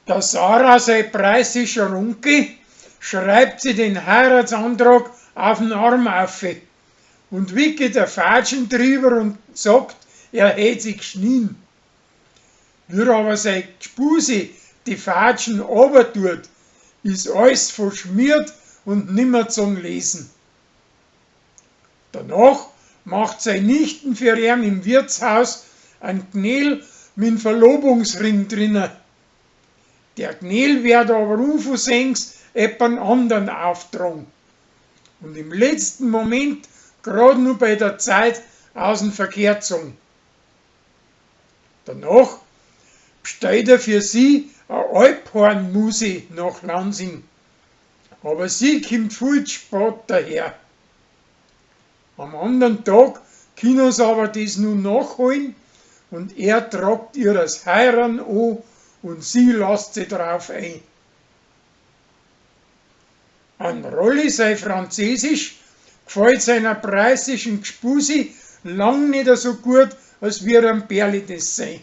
Der Sarah sei preußischer Onkel schreibt sie den Heiratsantrag auf den Arm aufi und wickelt a Fatschen drüber und sagt, er hätt sie gschnien. Wie aber sei Gspusi die Fatschen ober tut, is alles verschmiert und nimmer zum Lesen. Danach macht sei Nichten für ihn im Wirtshaus ein Gnel mit Verlobungsring drinnen. Der Gnel wird aber unversehens eppern andern auftragen. Und im letzten Moment grad nur bei der Zeit aus dem Verkehr gezogen. Danach bestellt er für sie a Alphornmusi nach Lansing. Aber sie kommt viel zu spät daher. Am anderen Tag können sie aber das nun nachholen und er tragt ihr das Heirern an und sie lasst sie drauf ein. An Rolli sei Französisch gefällt seiner preußischen Gspusi lang nicht so gut, als wir am Berli das sein.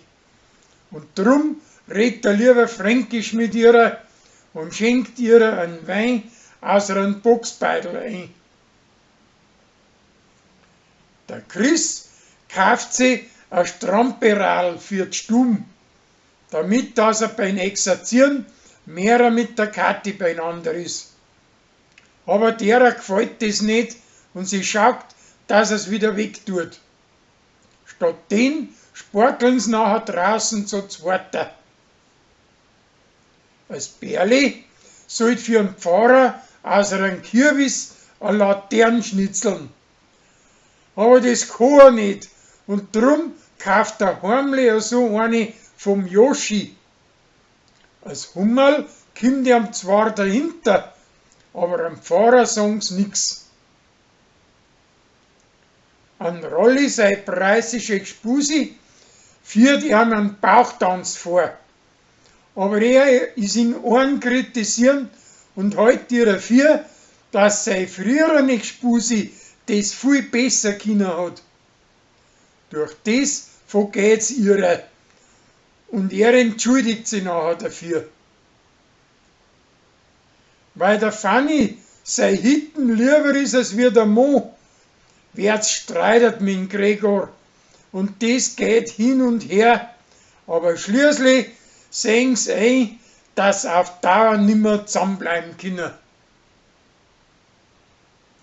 Und drum redet er lieber Fränkisch mit ihrer und schenkt ihr einen Wein aus einem Boxbeidel ein. Der Chris kauft sich ein Stramperal für die Stum, damit dass er beim Exerzieren mehrer mit der Kathi beieinander ist. Aber derer gefällt das nicht und sie schaut, dass er's wieder wegtut. Statt den sporteln sie nachher draußen zu zweiter. Als Berli sollt für den Pfarrer aus einem Kürbis a Latern schnitzeln. Aber das kann er nicht und drum kauft er heimlich so eine vom Joschi. Als Hummerl kommt ihm zwar dahinter, aber am Pfarrer sagen's nix. An Rolli sei preußische Gspusi führt ihm einen Bauchtanz vor. Aber er is in Ohren kritisieren und hält ihr vier, dass sei frühere Gspusi das viel besser können hat. Durch das vergeht's ihrer und er entschuldigt sich nachher dafür. Weil der Fanny sei Hitten lieber ist als wie der Mo, werd's streitet mit dem Gregor und das geht hin und her, aber schließlich sehen's ein, dass auf Dauer nimmer zusammenbleiben können.